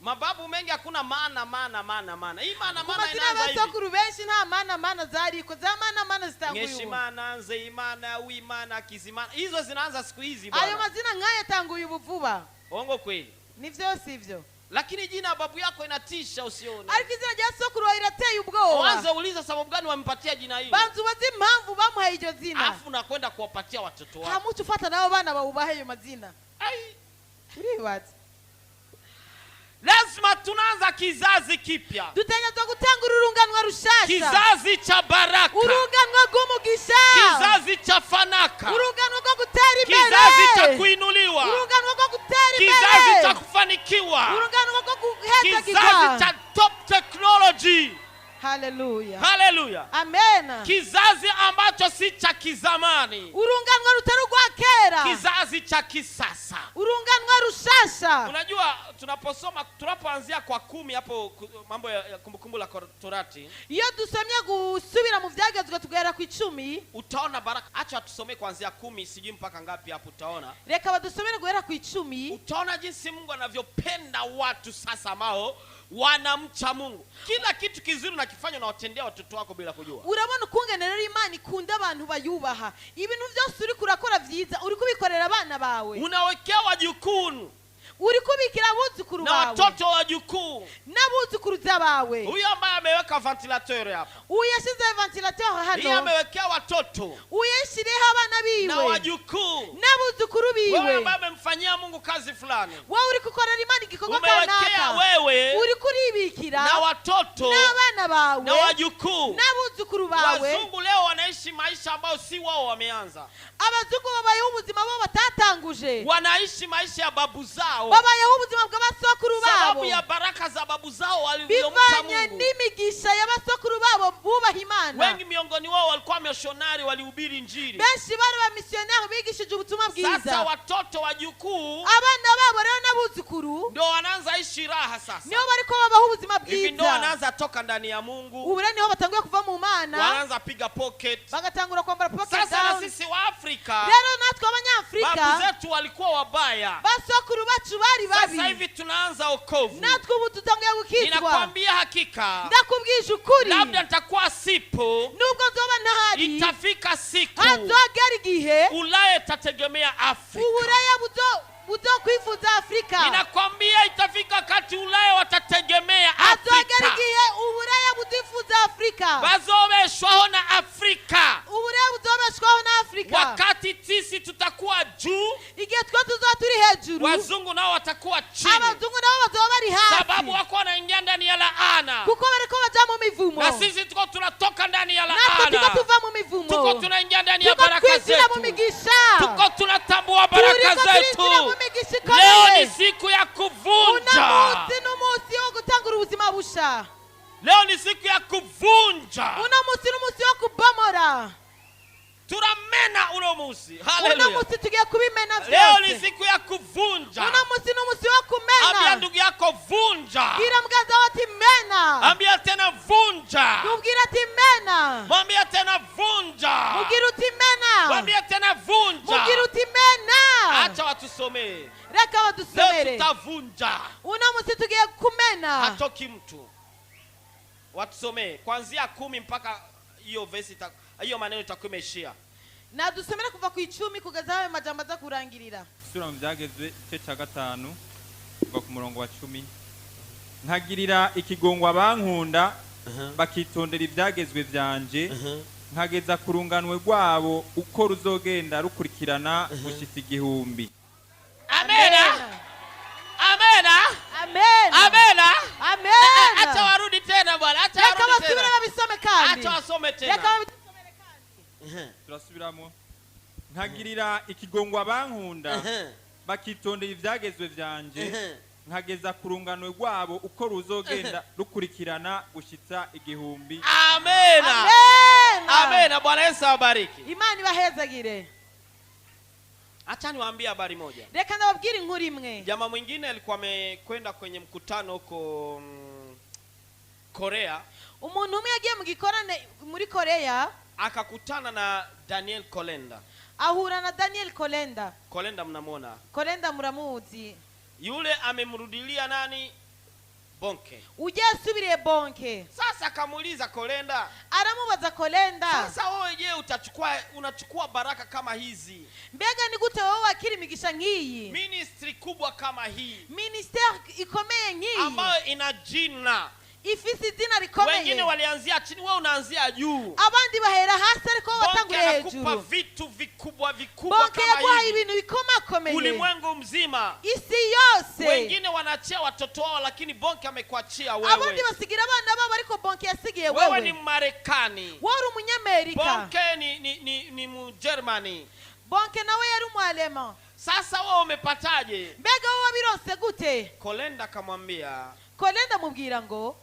Mababu mengi hakuna maana maana maana maana. Hii maana Ku maana mazina inaanza hivi. y'abasokuru benshi nta mana mana zariko za mana mana zitanguye ubu. Ngeshimana, Nzeimana, Uimana, Kizimana. Hizo zinaanza siku hizi Ayo bwana. mazina nk'ayo atanguye ubu vuba. Ongo kweli. Ni vyo sivyo? Lakini jina ya babu yako inatisha usione. Ariko izina rya sokuru wawe rirateye ubwoba. Wanza uliza sababu gani wamempatia jina hilo. Banza ubaze impamvu bamuhaye iryo zina. Afu nakwenda kuwapatia watoto wako. Hamuca ufata n'abo bana bawubahe ayo mazina. Ai. Uribaza. Lazima tunaanza kizazi kipya. Dutegerezwa gutangura urunganwe rushasha. Kizazi cha baraka. Urunganwe rw'umugisha. Kizazi cha fanaka. Urunganwe rwo gutera imbere. Kizazi cha kuinuliwa. Urunganwe rwo gutera imbere. Kizazi cha kufanikiwa. Urunganwe rwo guhezagirwa. Kizazi cha top technology. Haleluya. Haleluya. Amen. Kizazi ambacho si cha kizamani. Urunganwe rutari urwa kera. Kizazi cha kisasa. Urunganwe rushasha. Unajua tunaposoma tunapoanzia kwa 10 hapo mambo ya Kumbukumbu la Torati, Iyo dusomye gusubira mu vyagezwe tugera ku 10, utaona baraka. Acha tusome kuanzia 10 sijui mpaka ngapi hapo utaona. Reka badusomere guhera ku 10. Utaona jinsi Mungu anavyopenda watu sasa ambao wanamcha Mungu. Kila kitu kizuri unakifanya unawatendea watoto wako bila kujua. Urabona ukungene rero Imana ikunda abantu bayubaha. Ibintu byose uri kurakora vyiza uri kubikorera abana bawe. Unawekea wajukuu Uri kubikira abuzukuru na bawe. watoto wajukuu. N'abuzukuruza bawe. Huyu ambaye ameweka ventilateur hapa. Uyu yashize ventilateur Yeye hano. amewekea watoto Uyu yashiriyeho abana na biwe. wajukuu. N'abuzukuru Wewe biwe. ambaye amemfanyia Mungu kazi fulani. Wowe uri gukorera Imana igikorwa Umewekea kanaka. wewe Uri kuribikira na watoto n'abana bawe na wajukuu. n'abuzukuru bawe. Wazungu leo wanaishi maisha ambayo si wao wameanza. Abazungu babayeho ubuzima bo batatanguje. Wanaishi maisha ya babu zao. Babayeho ubuzima bw'abasokuru babo. Sababu ya baraka za babu zao walivyomcha Bivanye Mungu. n'imigisha y'abasokuru babo bubaha Imana. Wengi miongoni wao walikuwa mishonari, walihubiri Injili. Benshi bari abamisiyoneri bigishije ubutumwa Sasa bwiza. watoto wajukuu Abana babo rero n'abuzukuru ndio wanaanza ishi raha sasa. nibo bariko babaho ubuzima Hivi ndio bwiza. wanaanza toka ndani ya Mungu, Ubu rero niho batanguye kuva mu Mana, wanaanza piga pocket. bagatangura kwambara pocket Sasa na down. sisi wa Afrika, Rero natwe babu Abanyafurika, zetu walikuwa wabaya. basokuru bacu bari Sasa babi. hivi tunaanza wokovu. Natwe ubu tutanguye gukizwa. Ninakwambia hakika, Ndakubwije ukuri, labda nitakuwa sipo, nubwo nzoba ntahari, itafika siku hazogera igihe Ulaya itategemea Afrika. Uburaya buzokwifuza Afurika. Ninakwambia itafika wakati Ulaya watategemea Hazogera Afrika. igihe Uburaya buzifuza Afurika. Bazobeshwaho na Afrika. Uburaya buzobeshwaho na Afurika. Wakati sisi tutakuwa juu, Igihe twe tuzoba turi hejuru, wazungu nao Tuko tunaingia ndani ya Turiko baraka twinjira mu zetu. migisha. Tuko tunatambua baraka Turiko turinjira mu zetu. migisha Leo ni ikomeye. siku ya Uno kuvunja. munsi n'umunsi wo gutangura ubuzima busha. Leo ni siku ya kuvunja. Uno munsi n'umunsi wo kubomora. Turamena uno munsi. Uno Haleluya. munsi tugiye kubimena Leo ni byose. siku ya kuvunja. Uno munsi n'umunsi wo Ambia kumena. ndugu yako vunja. Bwira mugenzi wawe ati mena. Ambia tena vunja. Mubwire ati mena. Mwambie tena vunja. Mubwire uti mena. Mwambie tena vunja. Mubwire uti mena. Acha watusomee. Reka Leo badusomere. tutavunja. Uno munsi tugiye kumena. Hatoki mtu. Watusomee kuanzia 10 mpaka hiyo verse hiyo maneno itakuwa imeishia. Nadusomere kuva ku 10 kugeza aho ayo majambo aza kurangirira. Sura mu Byagezwe igice cya 5 kuva ku murongo wa 10. Nkagirira ikigongo abankunda bakitondera ibyagezwe byanje, nkageza ku runganwe rwabo uko ruzogenda rukurikirana gushitsa 1000. Amena. Amena. Amen. Amena. Amen. Acha warudi tena bwana. Acha Reka warudi basubire tena. babisome kandi. Acha wasome tena. Reka babisomere kandi. Turasubiramo. Nkagirira ikigongo abankunda bakitondera ibyagezwe byanje, nkageza ku runganwe rwabo uko ruzogenda rukurikirana gushitsa 1000. Amena. Amen. Amena. Bwana Yesu awabariki. Imana ibahezagire. Acha niwaambie habari moja. Reka ndababwire inkuru imwe. Jamaa mwingine alikuwa amekwenda kwenye mkutano huko Korea, Umuntu umwe yagiye mu gikorane muri Korea, akakutana na Daniel Kolenda. ahura na Daniel Kolenda. Kolenda mnamwona. Kolenda muramuzi. Yule amemrudilia nani? Bonke. Ujya yasubiriye Bonke. Sasa akamuuliza Kolenda, Aramubaza Kolenda, sasa wewe je, unachukua baraka kama hizi? mbega ni gute wowe wakira imigisha nk'iyi? Ministry kubwa kama hii Ministère ikomeye nk'iyi ambayo ina jina. ifise izina Wengine rikomeye. walianzia chini, wewe unaanzia juu. Abandi bahera hasi ariko wowe Bonke watanguriye anakupa hejuru. vitu vikubwa vikubwa Bonke kama yaguhaye hivi. ibintu bikomakomeye. Ulimwengu mzima. Isi yose. Wengine wanaachia watoto wao, lakini Bonke amekuachia Abandi wewe. basigira abana babo ariko Bonke yasigiye Wewe ni wewe. Marekani. Wowe uri umunyamerika. Bonke ni Mjerumani. Bonke nawe yari umualema. Sasa wewe umepataje? Mbega wowe wabironse gute? Kolenda akamwambia, Kolenda amubwira ngo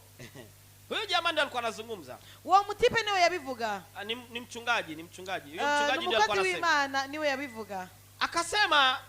huyu jamaa ndiye alikuwa anazungumza. uwo mutipe niwe yabivuga. Ni mchungaji, ni mchungaji. Huyo mchungaji ndiye N'umukozi alikuwa anasema. w'Imana niwe yabivuga. Akasema,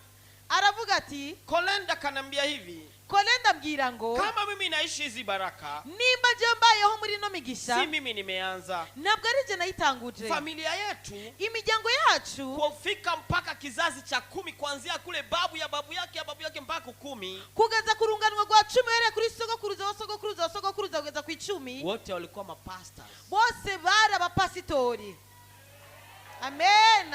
Aravuga ati Kolenda kanambia hivi, Kolenda ambwira ngo kama mimi naishi hizi baraka, nimba je mbayeho muri ino migisha, si mimi nimeanza. ntabwo ari je nayitanguje. Familia yetu Imiryango yacu kufika mpaka kizazi cha 10, kuanzia kule babu ya babu yake ya babu yake mpaka 10, kugeza ku runganwe rwa 10 uhereye kuri sogokuruza wa sogokuruza wa sogokuruza kugeza ku 10, wote walikuwa mapastors. bose bari abapasitori. Amen.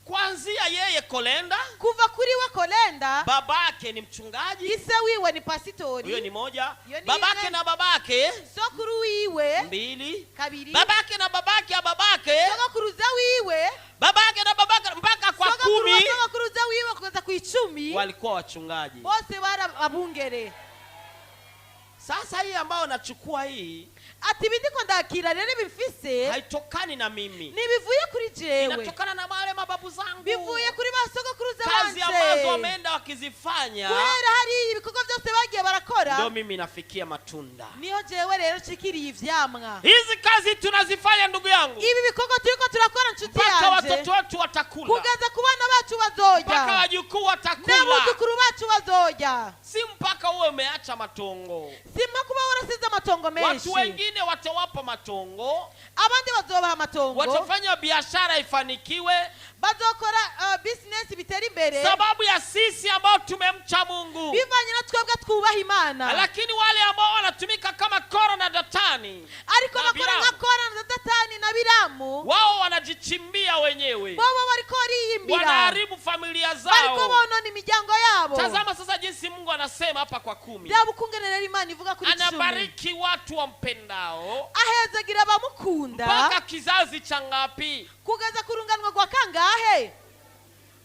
Kuanzia yeye Kolenda, Kuva kuri we Kolenda, babake ni mchungaji, ise wiwe ni huyo pasitori, ni moja. Hiyo ni Babake nne. na babake sokuru wiwe 2, kabiri, babake na babake ya babake, sogokuruza wiwe, babake na babake mpaka kwa sogokuru wa 10 sogokuruza wiwe kugeza ku 10, walikuwa wachungaji. bose bari abungere. Sasa hii ambayo nachukua hii Ati ibi ndiko ndakira rero bimfise haitokani na mimi, ntibivuye kuri jewe, inatokana na wale mababu zangu, bivuye kuri ba sogokuruza kazi ambazo banje. wameenda wakizifanya, Guhera hariya ibikorwa byose bagiye barakora, ndio mimi nafikia matunda. niho jewe rero nshikiriye ivyamwa. Hizi kazi tunazifanya ndugu yangu, Ibi bikorwa turiko turakora nshuti mpaka yanje, watoto wetu watakula, kugeza ku bana bacu bazorya, mpaka wajukuu watakula, n'abuzukuru bacu bazorya. si mpaka uwe umeacha matongo. Simpa kuba warasize amatongo menshi. Watu wengine watawapa matongo, Abandi bazobaha amatongo, watafanya biashara ifanikiwe, bazokora business bitera imbere, sababu ya sisi ambao tumemcha Mungu. bivanye na twebwe twubaha Imana. Lakini wale ambao wanatumika kama Kora na Datani, Ariko na bakora nka Biramu, Kora na Datani na Biramu, wao wanajichimbia wenyewe, bobo bariko bariyimbira, wanaharibu familia bariko zao. bonona imiryango yabo. Tazama sasa jinsi Mungu anasema hapa kwa 10, Raba ukungene rero Imana ivuga kuri 10, anabariki watu wampendao ahezagira abamukunda mpaka kizazi cha ngapi? kugeza ku runganwe rwa kangahe?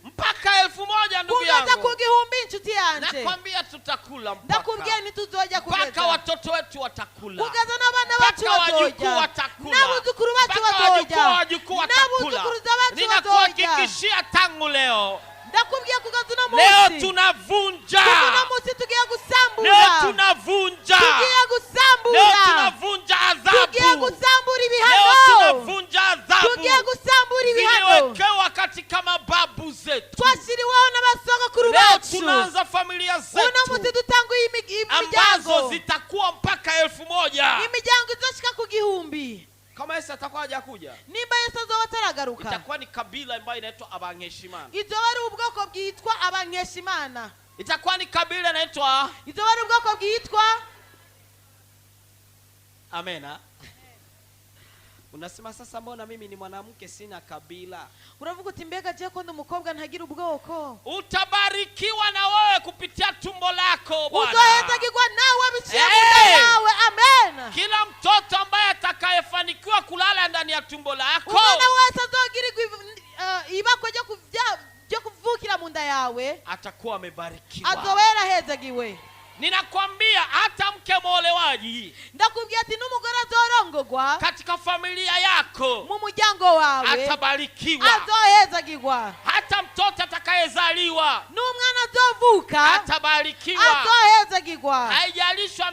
Mpaka 1000 ndugu Kugeza ku yangu. 1000 inshuti yanje. Nakwambia tutakula mpaka, Ndakubwiye ntituzojya mpaka kugeza, watoto wetu watakula, kugeza n'abana bacu mpaka wajukuu bazorya, watakula, n'abuzukuru bacu mpaka wajukuu bazorya, wajukuu Leo munsi. tunavunja. Kuko uno munsi tugiye Leo gusambura. tunavunja. Tugiye Leo gusambura. tunavunja Tugiye adhabu. gusambura Leo ibihano. tunavunja Tugiye adhabu gusambura ibihano ziliwekewa katika mababu zetu. twashyiriweho n'abasogokuru Leo bacu. tunaanza familia Uno munsi zetu dutanguye ambazo imiryango, zitakuwa mpaka 1000. imiryango izoshika ku 1000. Kama Yesu atakuwa hajakuja, Nimba Yesu azoba ataragaruka, itakuwa ni kabila ambayo inaitwa Abankeshimana. izoba ari ubwoko bwitwa Abankeshimana. Itakuwa ni kabila inaitwa Izoba ari ubwoko bwitwa Amena. Unasema sasa, mbona mimi ni mwanamke sina kabila? Uravuga uti mbega je ko ndi umukobwa ntagira ubwoko. Utabarikiwa na wewe kupitia tumbo lako Bwana. Uzohezagirwa nawe biciye mu nda Hey! yawe. Amen. Kila mtoto ambaye atakayefanikiwa kulala ndani ya tumbo lako Umwana wese azogirirwa ibakwe ryo kuvukira mu nda yawe atakuwa amebarikiwa. azoba yarahezagiwe. Ninakwambia hata mke mwolewaji Ndakubwira ati n'umugore azorongogwa katika familia yako mu muryango wawe atabarikiwa. azohezagirwa. Hata mtoto atakayezaliwa N'umwana azovuka atabarikiwa. azohezagirwa. Haijalishwi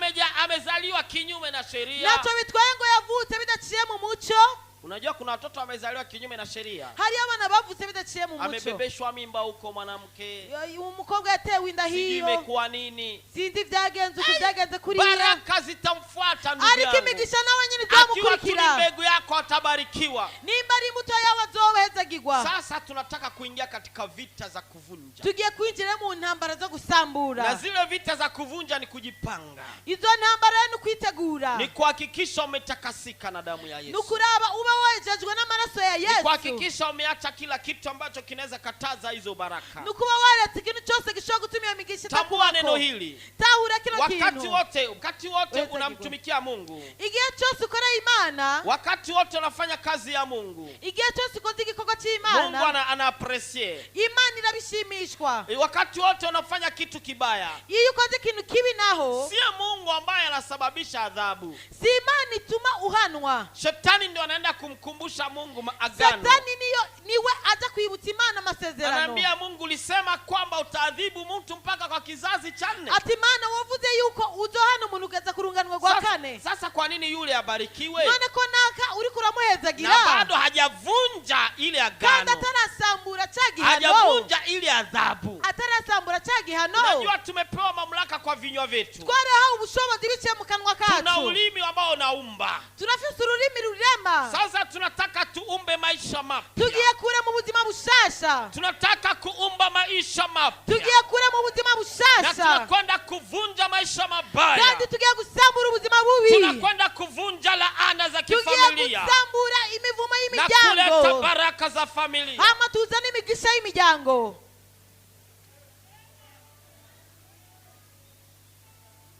amezaliwa kinyume na sheria. Ntacyo bitwaye ngo yavutse bidaciye mu muco. Unajua kuna watoto wamezaliwa kinyume na sheria, Hariyo abana bavutse bidaciye mu muco. amebebeshwa mimba huko mwanamke, Umukobwa yatewe inda sijui hiyo, imekuwa nini. sinzi ibyagenze uko byagenze kuriya, Baraka zitamfuata ndugu ariko yangu. imigisha nawe nyine Akiwa tu ni izamukurikira. mbegu yako atabarikiwa. Nimba ari imbuto yawe azohezagirwa. Sasa tunataka kuingia katika vita za kuvunja, Tugiye kwinjira mu ntambara zo na gusambura. zile vita za kuvunja ni kujipanga, Izo ntambara rero ni ukwitegura, ni kuhakikisha umetakasika na damu ya ni Yesu, ukuraba uba wejejwe n'amaraso ya ni Yesu, kuhakikisha umeacha kila kitu ambacho kinaweza kataza hizo baraka. ni ukuba waretse ikintu cyose gishobora gutuma iyo migisha Tambua neno itakubako. hili Tahura kino wakati kintu. wote, wakati wote Weza unamtumikia Mungu, Igihe cyose ukoreye Imana, wakati wote unafanya kazi ya Mungu, igihe cyose ukoze igikorwa Mungu cy'Imana, ana appreciate. Imana irabishimishwa. Wakati wote unafanya kitu kibaya, Iyo ukoze ikintu kibi naho, sio Mungu ambaye anasababisha adhabu. si Imana ituma uhanwa. Shetani ndio anaenda kumkumbusha Mungu maagano. Satani niyo niwe aja kwibutsa Imana amasezerano. Anaambia Mungu, ulisema kwamba utaadhibu mtu mpaka kwa kizazi cha nne. Ati Imana wavuze yuko uzohana umuntu ugeza ku runganwe rwa Sasa, kane. sasa kwa nini yule abarikiwe None ko naka uriko uramuhezagira na bado hajavunja ile kandi agano, atarasambura cya gihano, hajavunja ile adhabu? atarasambura cya gihano. Unajua tumepewa mamlaka kwa vinywa vyetu, Twarahawe ubushobozi biciye mu kanwa tuna kacu. ulimi ambao unaumba. Turafise ururimi rurema. Sasa tunataka tuumbe maisha mapya, Tugiye kure mu buzima bushasha. tunataka kuumba maisha mapya, Tugiye kure mu buzima na bushasha, tunakwenda kuvunja maisha mabaya, kandi tugiye gusambura ubuzima bubi. tunakwenda kuvunja laana za Tugiye kifamilia gusambura imivumo na kuleta y'imiryango, baraka za familia. hama tuzane imigisha y'imiryango.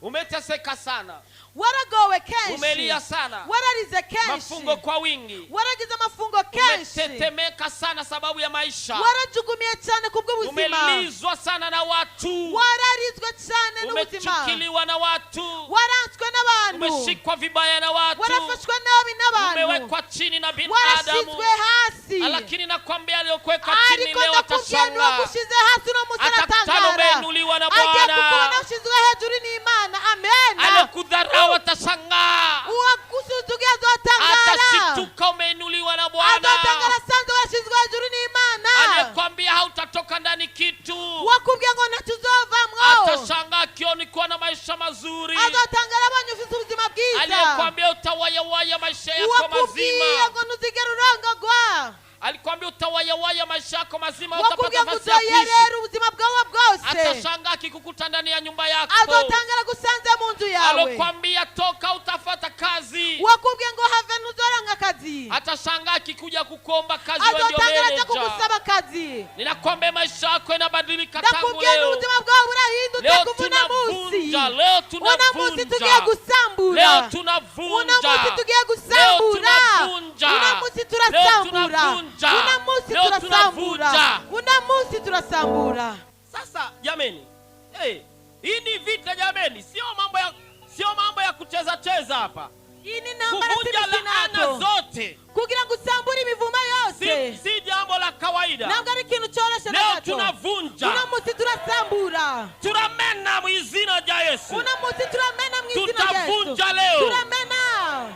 Umeteseka sana, Waragowe kenshi, umelia sana, wararize kenshi, mafungo kwa wingi, waragize amafungo kenshi, umetetemeka sana sababu ya maisha, warajugumiye cyane kubw'ubuzima, umelizwa sana na watu, wararizwe cyane n'ubuzima, umechukiliwa na watu, waranswe n'abantu, umeshikwa vibaya na watu, warafashwe nabi n'abantu, umewekwa chini na binadamu. warashyizwe hasi. Lakini nakwambia aliyokuweka chini Ariko leo ndakubwiye atashangaa, n'uwagushize hasi uno munsi atakutana aratangara, umeinuliwa na agiye Bwana. kukubona ushyizwe hejuru n'Imana. Amen. Aliyokudharau atashangaa, Uwagusuzuguye azotangara, atashituka umeinuliwa na Bwana. azotangara asanze washyizwe hejuru n'Imana. Aliyekwambia hautatoka ndani kitu, Wakubwiye ngo ntacyo uzovamwo, atashangaa akioni kuwa na maisha mazuri. azotangara abonye ufite ubuzima bwiza. Aliyekwambia utawayawaya maisha yako Uwakubwiye mazima, ngo ntuzigere urongogwa, alikwambia utawayawaya maisha yako mazima, utapata wakubwiye ngo nafasi ya kuishi. uzoyerera ubuzima bwawe bwose, Atashangaa akikukuta ndani ya nyumba yako. azotangara gusanze mu nzu yawe. Alokwambia toka utafata kazi, Wakubwiye ngo have ntuzoronka akazi, atashangaa akikuja kukuomba kazi, wewe ndio azotangara aja manager. kugusaba akazi. Ninakwambia maisha yako inabadilika tangu Ndakubwiye leo. n'ubuzima bwawe burahindutse Leo kuva uno munsi. tunavunja, leo Uno munsi tugiye tunavunja, gusambura, leo uno tunavunja, munsi tugiye leo gusambura, tunavunja, uno munsi leo turasambura, tunavunja, uno munsi leo turasambura, tunavunja. uno munsi turasambura. Sasa jameni, hey, hii ni vita jameni, sio mambo ya kucheza cheza hapa. Iyi ni intambara Kuvunja laana z'imisinato zote kugira ngo usambure imivumo yose si jambo la kawaida. kawaida. Ntabwo ari ikintu cyoroshe na Leo gato. tunavunja, Uno munsi turasambura. Turamena mu izina rya Yesu. Uno munsi turamena mu izina rya Yesu. Tutavunja leo. Turamena.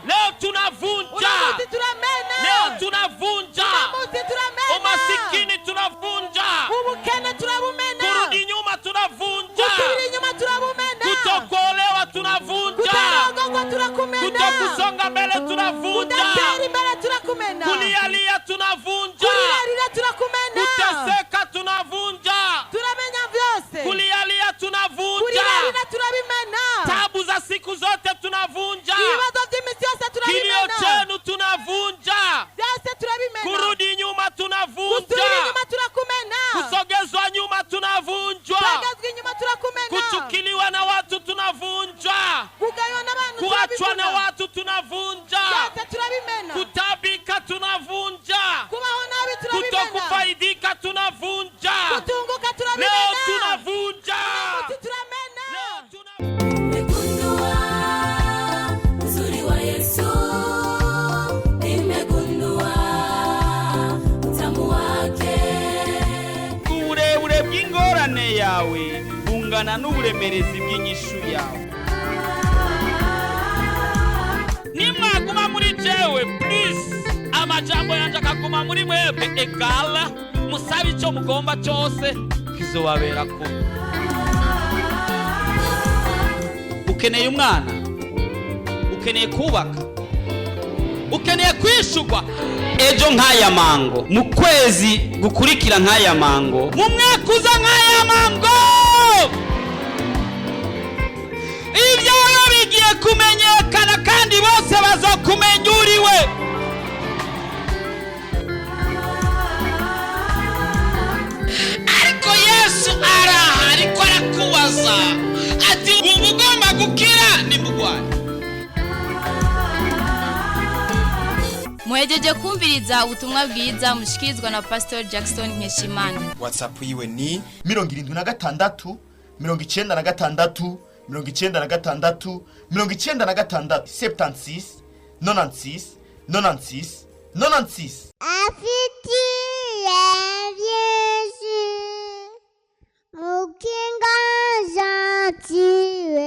Leo Uno tunavunja, munsi turamena. Leo tunavunja. Uno munsi turamena. Umasikini tunavunja, Ubukene turabumena. Kurudi nyuma tunavunja, Gusubira inyuma turabumena. Kutokuolewa tunavunja, Kutarongorwa turakumena. Kutokusonga mbele tunavunja, Kudatera imbere turakumena. Kulialia tunavunja, Kurirarira turakumena. Kuteseka tunavunja, Turamenya vyose. Kulialia tunavunja, Kurirarira turabimena. Tabu za siku zote tunavunja, Ibibazo by'imisi yose Kilio turabimena. chenu tunavunja, Byose turabimena. Kurudi nyuma tunavunja, Gusubira inyuma turakumena. Kusogezwa nyuma tunavunjwa, Kwegezwa inyuma turakumena. Kuchukiliwa na watu tunavunja, Kugaywa n'abantu Kuachwa na turabimena. watu tunavunja, Byose turabimena. Kutabika tunavunja, Kubaho nabi turabimena. Kutokufaidika tunavunja, Kutunguka Leo turabimena. tunavunja. Uno munsi turamena. Leo tuna Nimegundua uzuri wa Yesu, nimegundua utamu wake. Uburebure bw'ingorane yawe bungana n'uburemerezi bw'inyishu yawe. Nimwaguma muri jewe, please, amajambo yanjye akaguma muri mwebwe, egala musabe icyo mugomba cyose kizobabera kuba. Ukeneye umwana, ukeneye kubaka, ukeneye kwishurwa ejo nk'aya mango, mu kwezi gukurikira nk'aya mango, mu mwaka uza nk'aya mango, ibyawe bigiye kumenyekana kandi bose bazokumenya uriwe. Ariko Yesu araha ariko arakubaza ati wumva ugomba gukira nimugwane. Muhejeje kumviriza ubutumwa bwiza mushikirizwa na Pastor Jackson Nkeshimana. WhatsApp yiwe ni 76 96 96 96 76 96 96 96. Afitiye byinshi mukinga gentile.